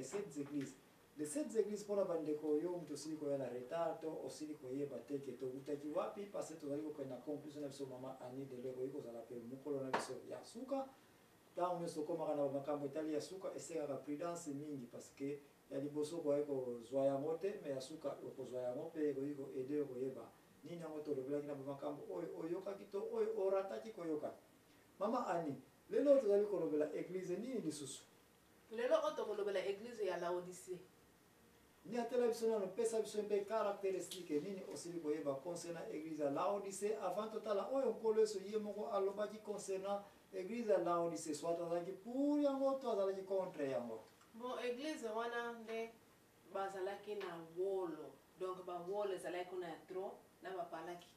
Sept Églises. Les Sept Églises, mpona bandeko, yo moto osili koya na retard to osili koyeba te ke towutaki wapi, parce tozali kokende na conclusion na biso, mama Ani. Lelo ekoki kozala mpe mokolo na biso ya suka. Ntango nyonso tokomaka na bamakambo etali ya suka, esengaka prudence mingi, parce que ya liboso okoki kozwa yango te, mais ya suka okozwa yango mpe ekoki koaider koyeba nini yango tolobelaki na bamakambo oyo oyokaki to oyo orataki koyoka. Mama Ani, lelo tozali kolobela église nini lisusu? Lelo oyo tokolobela église ya Laodicée. Ni atela biso nano, pesa biso mpe caractéristique nini osili koyeba concernant église ya Laodicée, avant totala oyo Nkolo Yesu ye moko alobaki concernant église ya Laodicée, soit azalaki pour yango to azalaki contre yango. Bon, église wana nde bazalaki na wolo, donc bawolo ezalaki kuna ya trop na bapalaki.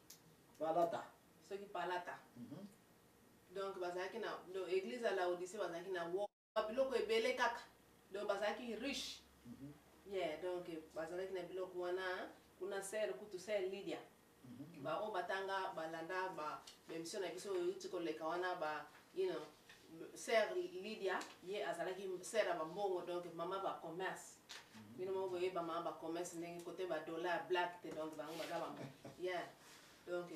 Palata. Soki palata. Donc bazalaki na, donc église ya Laodicée bazalaki na wolo, biloko ebele kaka, donc bazalaki riche. Yeah, donc bazalaki na biloko wana kuna. Sœur, kutu sœur Lydia, baoyo batanga, balanda ba émission na biso oyo euti koleka wana, ba sœur Lydia, ye azalaki sœur ya bambongo, donc mama bacommerce. Bino moko boyeba mama bacommerce ndenge kote badollar black te, donc bango baza ba, yeah. Donc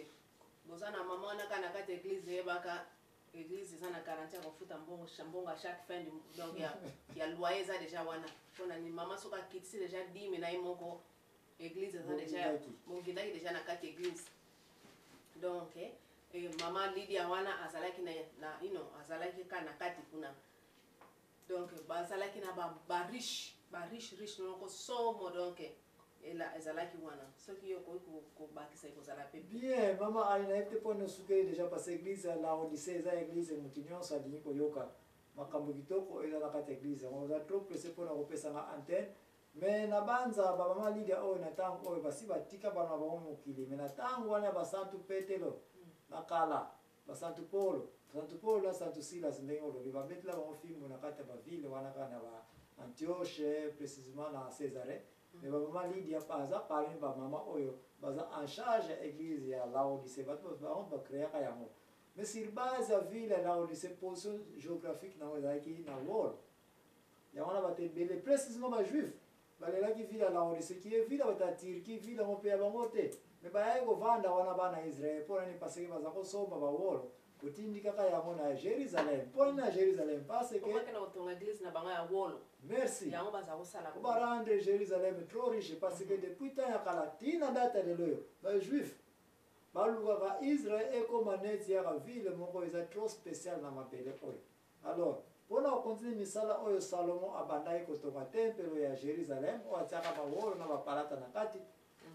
boza na mama wana kaka na kati ya église, eyebaka église eza na garantie ya kofuta mbongo, mbongo à chaque fin du, donc ya loyer eza déjà wana. Mpona ni mama soki akitisi déjà dîme na ye moko, église eza déjà bongindaki déjà na kati église. Donc mama Lydia wana azalaki na azalaki kaka na kati kuna, donc bazalaki na bariche, bariche riche moko somo. Donc ezalaki wana. Soki yo okoki kobakisa, ekozala mpe. Bien, mama Ali, nayebi te mpona osukeli déjà, parce église ya Laodicée eza église motu nyonso alingi koyoka makambo kitoko eza na kati ya église yango. Oza trop pressé mpona kopesanga antenne, mais na banza bamama Lidia oyo na ntango oyo basi batika bana na bango mokili, mais na ntango wana ya basantu Petelo na kala, basantu Polo, santu Polo na santu Silas, ndenge olobi, babetela bango fimbu na kati ya baville wana kaka na ba Antioche, précisément na Césarée. Mais bamama Lydia baza parmi bamama oyo baza en charge ya église ya Laodicée. Bato bango bacréaka yango, mais sur base ya ville ya Laodicée, position géographique nango ezalaki na wall yango wana. Bato ebele, précisément bajuif, balelaki ville ya Laodicée, qui est ville ya bato ya Turquie, ville yango mpe ya bango te, mais bayaki kovanda wana bana Israel. Mpo nani? Parce que baza kosomba bawolo, kotindi kaka yango na Jérusalem. Mpo nini na Jérusalem? Parce que bakenda kotonga église na bango ya wolo. Merci. Yango baza kosala. Po barendre Jérusalem trop riche, parce que depuis temps ya kala ntina data lelo oyo, bajuif balukaka Israel ekóma neti yaka ville moko eza trop spécial na mabele oyo. Alors mpona kocontinuer misala oyo Salomo abandaki kotonga tempelo ya Jérusalem, oyo atiaka bawolo na bapalata na kati,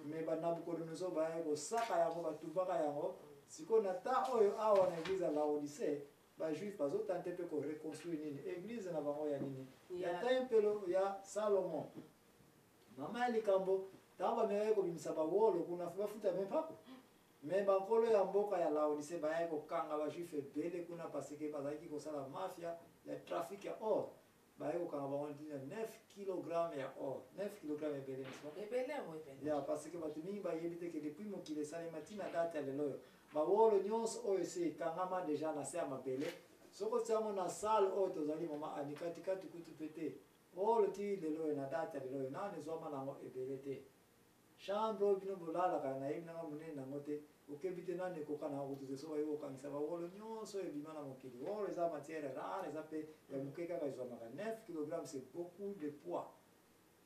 mais banabukodonozor bayaki kosaka yango, batumbaka yango. Sikoyo na temps oyo awa na église ya Laodicée, bajuif bazotenter mpe koreconstruire nini, église na bango ya nini, ya tempelo ya Salomo. Mama ya likambo, ntango bamekaki kobimisa bawolo kuna, bafuta me mpako, mais bankolo ya mboka ya Laodicée bayaki kokanga bajuif ebele kuna, parce que bazalaki kosala mafia ya trafic ya or. Bayaki kokanga bango ntina 9 kg ya or. 9 kg ebele, n'est-ce pas? Ebele o, ebele. Ya, parce que bato mingi bayebi te ke depuis mokili esalema ntina date ya lelo oyo, bawolo nyonso oyo esi ekangama déjà na se ya mabele, soki otia yango na salle oyo tozali, mama Ani, katikati kutu pe te, wolo ti lelo oyo, na date ya lelo oyo, nano ezwama nango ebele te. Chambre oyo bino bolalaka, nayebi nanga monene nango te, okebi te, nano ekoka nango kutu te. So bayebi kokangisa bawolo nyonso oyo ebima na mokili, wolo eza matière rare, eza mpe ya moke kaka ezwamaka. 9 kg, c'est beaucoup de poids.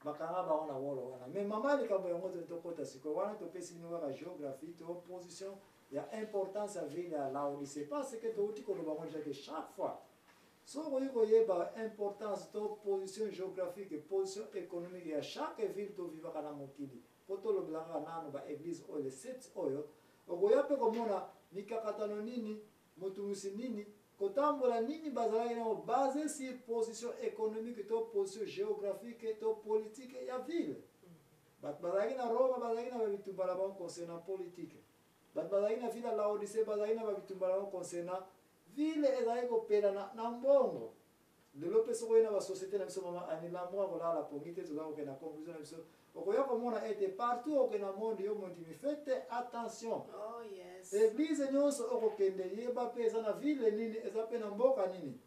Bakanga bango na wolo wana. Mais mama, likambo yango te tokɔta sikoyo wana, topesi bino kaka géographie to position ya importance ya ville ya Laodicée, parce que touti koloba yango déjà ke chaque fois soki okoki koyeba importance to position géographique, position économique ya chaque ville tovivaka na mokili, mpo tolobela kaka nano baéglise oyo, les sept oyo, okoya mpe komona mikakatano nini, motungisi nini, kotambola nini bazalaki nango, basé sur position économique to position géographique to politique ya ville. Bato bazalaki na Roma bazalaki na babitumba na bango concernant politique. Bato bazalaki na ville ya Laodicée bazalaki na babitumba na bango concernant ville ezalaki kopela na mbongo. Lelo mpe soki oye na basociété na biso, mama Ani, lambo akolala pongi te. Toza kokende na conclusion na biso. Okoya komona ete partout okende na monde, yo mondimi, faites attention. Oh yes. Église nyonso okokende, yeba mpe eza na ville nini, eza mpe na mboka nini.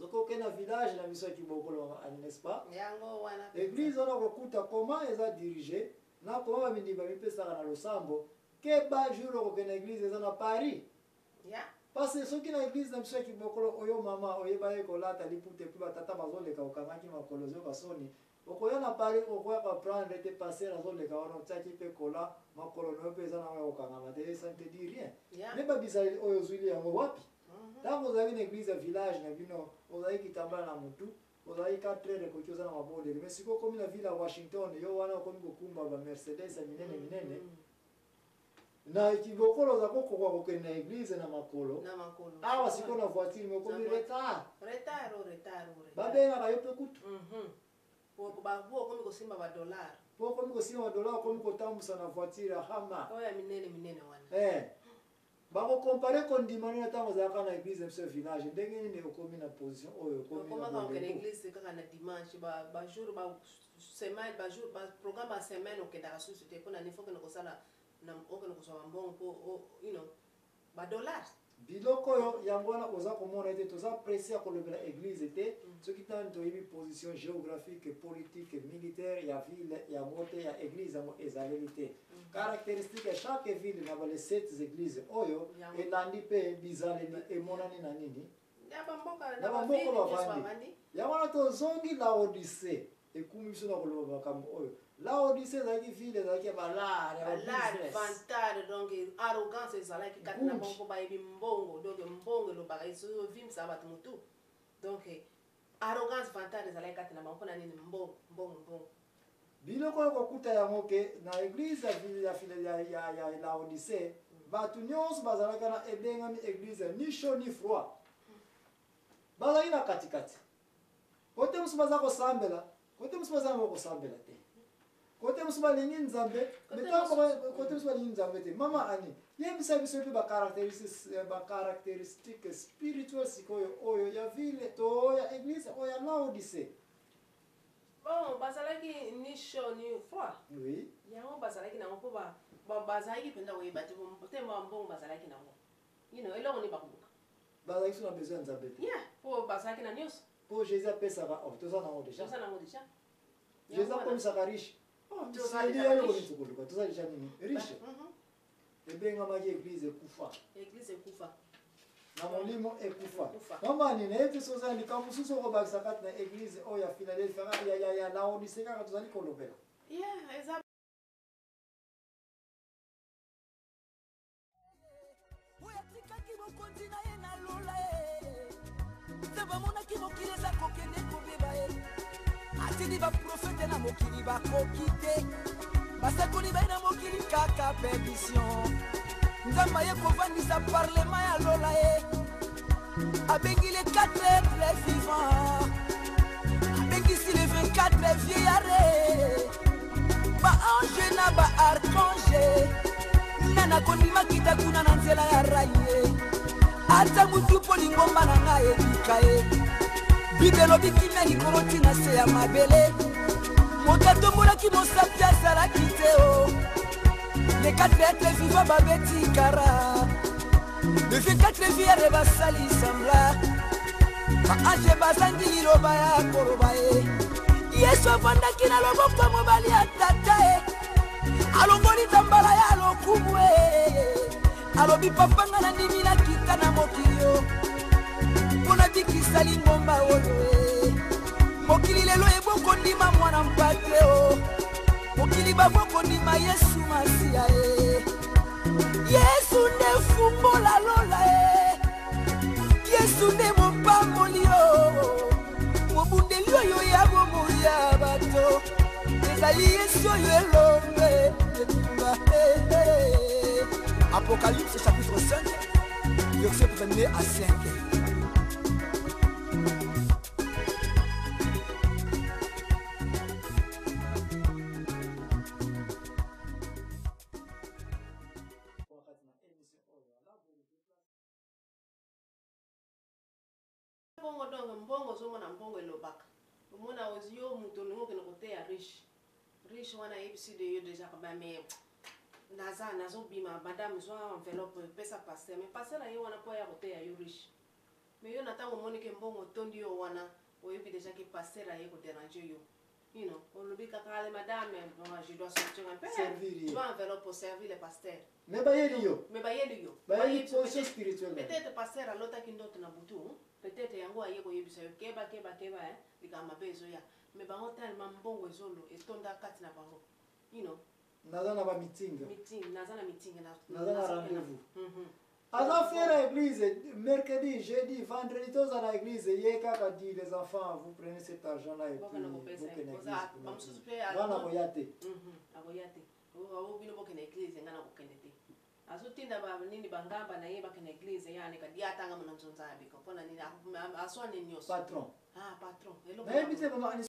Soki okei na village na biso ya Kibokolo, mama Annie, n'est-ce pas? Yango wana. Église wana okokuta comment eza dirige na comment bamindimi bamipesaka na losambo. Keba jour okokende église eza na Paris. Yeah. Parce que soki na église na biso ya Kibokolo oyo mama oyeba ye kolata liputa epuis batata bazoleka okangaki makolo ozoyoka soni, okoya na Paris okoya ko apprendre te pasteur azoleka wana otiaki mpe kola makolo na yo mpe eza nango ya kokangama te, ça ne te dit rien. Me babizaleli oyo ozwili yango wapi? Ntango ozalaki na église ya village na bino, ozalaki kitambala na mutu, ozalaki 4 heures ekoki oza na mabondeli. Mais sikoyo okomi na ville ya Washington, yo wana okomi kokumba ba Mercedes ya minene minene. Na Kibokolo oza kokoka kokende na église na makolo. Na makolo. Awa sikoyo na voiture, me okomi retard. Retard, oh, retard, oh, retard. Babengaka yo mpe kutu. Po okomi kosimba badollar. Mpo okomi kosimba badollar, okomi kotambusa na voiture ya Hummer. Oyo ya minene minene wana. Bakocomparer kondima nini ntango ozalaka na église na biso ya village, ndenge nini okomi na position oyo okomi na okomaka kokende bolembu. Église kaka na dimanche, bajour basemaine, bajour baprogramme ya semaine okendaka susu te. Mpona nini? Faut okende kosala, okende kozwa bambongo mpo badollar. Biloko oyo yango wana oza komona ete toza pressé ya kolobela église te soki tani toyebi position géographique, politique, militaire ya ville yango te, ya église yango ezaleli te. Caractéristique ya chaque ville na bale sept église oyo Yango. Elandi mpe bizaleli emonani na nini? Na bamboka. Na bamboka baville nyonso bavandi. Bavandi. Yango wana tozongi Laodicée, ekumi biso na koloba makambo oyo. Laodicée ezalaki ville, ezalaki ya balare, ya balare, babusiness. Vantard, donc arrogance ezalaki kati na Ngungi. bango mpo bayebi mbongo. Donc mbongo elobaka, ezovimbisaka bato motu. Donc arrogance, vantard ezalaki kati na bango. Mpona nini? Mbongo, mbongo, mbongo. Biloko oyo kokuta yango ke na église ya ville ya, ya Laodicée, bato nyonso bazalaka na ebengami église ni chaud ni froid. Bazalaki na katikati. Kote mosusu baza kosambela, kote mosusu baza yango kosambela te, kote mosusu balingi Nzambe, Kote mais ntango mosusu- kote mosusu balingi Nzambe te. Mama Ani, yebisa biso mpe bacaractéristique spirituelle sikoyo oyo ya ville to ya église oyo ya Laodicée. Bon, bazalaki ni chaud ni froid. Yango bazalaki nango mpo bazalaki mpenza koyeba te te mbongo bazalaki nango, eloko nini bakoluka. Bazalaki so na besoin ya Nzambe te. Yeah, mpo bazalaki na nyonso. Mpo Jésus apesaka, oh, toza nango déjà. Toza nango déjà. Jésus akomisaka riche. Oh, Toza seli déjà eloko riche. nini tokoluka? Toza déjà nini? Riche. Ebengamaki église ekufa. Église ekufa. Na molimo ekufa. Ekufa. Mama Ani, nayebi te soki oza na likambo mosusu okobakisa kati na église oyo ya Philadelphie, ya Laodicée kaka tozali kolobela. Yeah, eza. Oyo atikaki bokonzi na ye na lola ye, Nzambe amonaki mokili eza kokende kobeba ye, atindi baprofete na mokili, bakoki te, basakoli bai na mokili kaka perdition. Nzambe aye kovandisa parlement ya lola ye, abengi les 4 êtres vivants, abengisi les 24 vieillards, baange na baarchange. Nana kondima kita kuna na nzela ya rai ye, ata mutu mpo lingomba na ngai ebika ye. Bible elobi kimia likolo ntina se ya mabele, moto atombolaki mosapi azalaki te. O les quatre êtres vivants babeti kara, le 24 vieillards basali semblant, baange bazangi liloba ya koloba ye. Yesu avandaki na loboko mobali ya Tata ye, alongoli nzambala ya lokumu ye, alobi: "Papa, nga na ndimi nakita na mokili yo mpo nabikisa lingomba oyo ye." Mokili lelo ebokondima mwana mpate o, mokili babokondima Yesu Masiya ye. Yesu nde fungola lola ye, Yesu nde mopamboli yo, mobundeli oyo ya bomoi ya bato ezali Yesu oyo elombe etumba. Apocalypse chapitre 5, verset 1er à 5. Wakati na émission oyo ya La Vérité. Mbongo, donc mbongo, ozomona mbongo elobaka. Omona ozi yo moto olingi okende koteya riche, riche wana ayebisi de yo déjà kaba mais naza nazobima, madame, zwa enveloppe, pesa pasteur. Mais pasteur aye wana mpo aya koteya yo riche. Mais yo na ntango omoni ke mbongo otondi yo wana, oyebi déjà ke pasteur aye kodéranger yo. Olobi kaka: "Ale madame, bon, je dois sortir un peu." Servir ye. Dois enveloppe pour servir le pasteur. Mais bayeli yo. Mais bayeli yo. Bayeli Bayebi position spirituelle. Peut-être pasteur alotaki ndoto na butu, peut-être yango aye koyebisa yo: "Keba, keba, keba, eh, likambo mabe ezoya." Mais bango tellement mbongo ezolo etonda kati na bango. Naza na bameeting. Meeting, naza na meeting na Naza na rendez-vous. Aza faire église mercredi, jeudi, vendredi, toza na église. Ye kaka dit: "Les enfants, vous prenez cet argent là et puis Bokende kopesa ye. bokende église." Bamosusu mpe Nga na koya te. Akoya te. O bino bokende église, nga na kokende te. Azotinda banini, bangamba na ye bakende église, yani kadi ye atanga mona nzonza ya biko mpona nini aswani nyonso. Patron. Ah, patron, eloko. Nayebi te, mama.